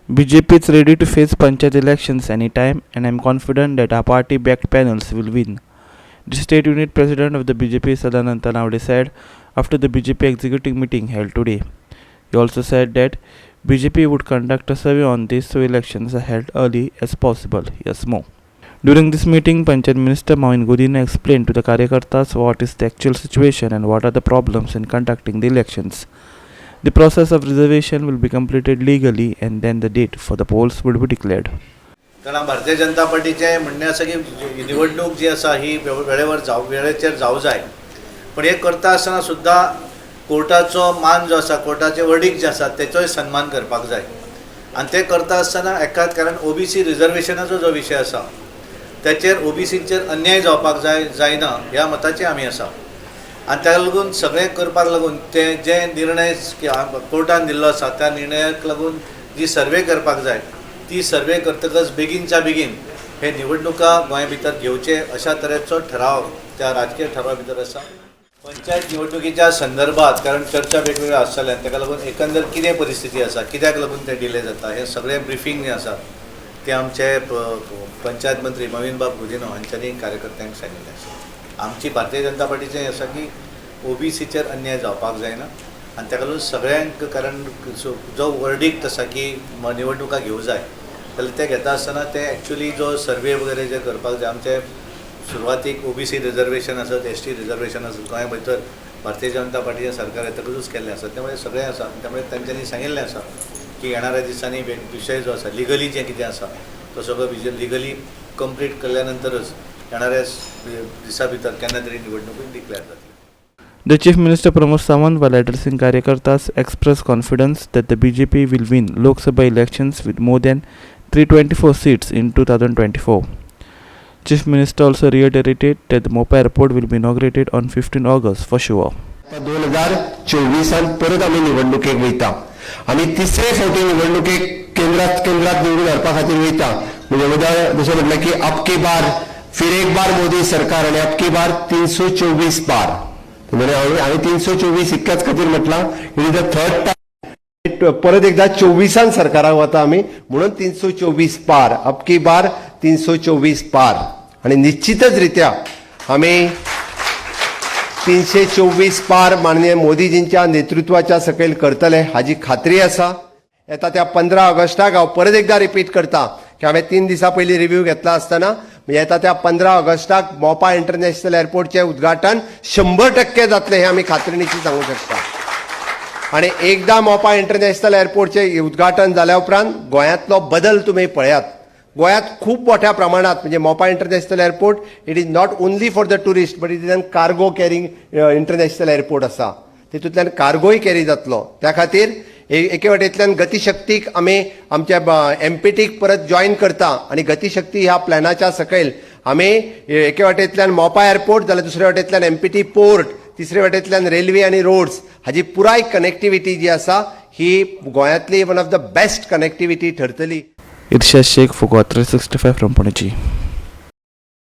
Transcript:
BJP is ready to face Panchayat elections anytime, and I am confident that our party backed panels will win. The state unit president of the BJP, Sadanand Tanavade, said after the BJP executive meeting held today. He also said that BJP would conduct a survey on this so elections are held early as possible. Here's more. During this meeting, Panchayat Minister Mauvin Godinho explained to the Karyakartas what is the actual situation and what are the problems in conducting the elections. The process of reservation will be completed legally and then the date for the polls would be declared. कारण भारतीय जनता पार्टीचें म्हणणें आसा की निवडणूक जी आसा ही वेळेवर जावं, वेळेचेर जावं जाय. पण हें करता आसतना सुद्दां कोर्टाचो मान जो आसा, कोर्टाचे वर्डीक जे आसा, तेचोय सन्मान करपाक जाय. आनी तें करता आसतना एकाच कारण ओबीसी रिजर्वेशनाचो जो विशय आसा, तेचेर ओबीसीचेर अन्याय जावपाक जाय जायना ह्या मताचे आमी आसा. आनी ताका लागून सगळें करपाक लागून ते जे निर्णय कोर्टान दिल्लो आसा, त्या निर्णयाक लागून जी सर्वे करपाक जाय, ती सर्वे करतकच बेगीनच्या बेगीन हे निवडणुका गोंया भितर घेवचे, अशा तरेचो ठराव त्या राजकीय ठरावा भितर आसा. पंचायत निवडणुकीच्या संदर्भात कारण चर्चा वेगवेगळ्यो आसतल्या, ताका लागून एकंदर कितें परिस्थिती आसा, कित्याक लागून ते डिले जाता, हें सगळें ब्रिफींग जें आसा तें आमचे पंचायत मंत्री मॉवीनबाब गुदिन्हो हांच्यांनी कार्यकर्त्यांक सांगिल्लें आसा. आमची भारतीय जनता पार्टीचें आसा की ओबीसीचेर अन्याय जावपाक जायना आनी ताका लागून सगळ्यांक, कारण जो वर्डीक्ट आसा की निवडणुका घेवं जाय, जाल्यार ते घेता आसतना ते एक्चुली जो सर्वे वगैरे जे करपाक जाय, आमचे सुरवातीक ओबीसी रिजर्वेशन आसत, एसटी रिजर्वेशन आसत, गोंया भितर भारतीय जनता पार्टीचें सरकार येतकूच केल्लें आसा. त्यामुळे सगळें आसा. त्यामुळे तांच्यांनी सांगिल्लें आसा की येणाऱ्या दिसांनी विशय जो आसा, लिगली जें कितें आसा, तो सगळो विशय लिगली कंप्लीट केल्या नंतरच येणाऱ्या दिसा भितर केन्ना तरी निवडणूक डिक्लेअर जातली. The Chief Minister Pramod Sawant, while addressing Karyakartas, expressed confidence that the BJP will win Lok Sabha elections with more than 324 seats in 2024. Chief Minister also reiterated that the Mopa Airport will be inaugurated on 15 August for sure. 2024 त परत आमी निवडणुकेक वयता. आमी तिसरे फावटी निवडणुकेक केंद्रात निवडून हाडपा खातीर वयता. म्हणजे उदाहरण जशें म्हटलें की अब की बार फिर एक बार मोदी सरकार आनी अब की बार 324 पार. म्हणजे हांवें 324 इतक्याच खातीर म्हटलां, it is the third time परत एकदा 24 त सरकाराक वता आमी, म्हणून 324 पार, अब की बार 324 पार. आणि निश्चितच रित्या आमी 324 पार माननीय मोदीजींच्या नेतृत्वाच्या सकयल करतले हाजी खात्री आसा. येता त्या 15 ऑगस्टाक, हांव परत एकदा रिपीट करता की हांवें 3 दिसां पयलीं रिव्यू घेतला आसतना, येता त्या 15 ऑगस्टाक मोपा इंटरनॅशनल एअरपोर्टचें उद्घाटन 100% जातलें, हें आमी खात्रीनिशी सांगूंक शकता. आणि एकदा मोपा इंटरनॅशनल एअरपोर्टचें उद्घाटन जाल्या उपरांत गोंयांतलो बदल तुमी पळयात. गोंयांत खूब मोठ्या प्रमाणात, म्हणजे Mopa international airport, it is not only for the tourist, but it is an cargo carrying international airport आसा. तितूंतल्यान कार्गोय कॅरी जातलो. त्या खातीर एके वटेंतल्यान गतिशक्तीक आमी आमच्या एमपीटीक परत जॉयन करता आनी गतिशक्ती ह्या प्लॅनाच्या सकयल आमी एके वटेंतल्यान मोपा एअरपोर्ट, जाल्यार दुसऱ्या वटेंतल्यान एमपीटी पोर्ट, तिसरे वटेंतल्यान रेल्वे आनी रोड्स हाजी पुराय कनेक्टिविटी जी आसा, ही गोंयांतली one of the best connectivity ठरतली. Irshad Sheikh for Goa 365 from Panaji.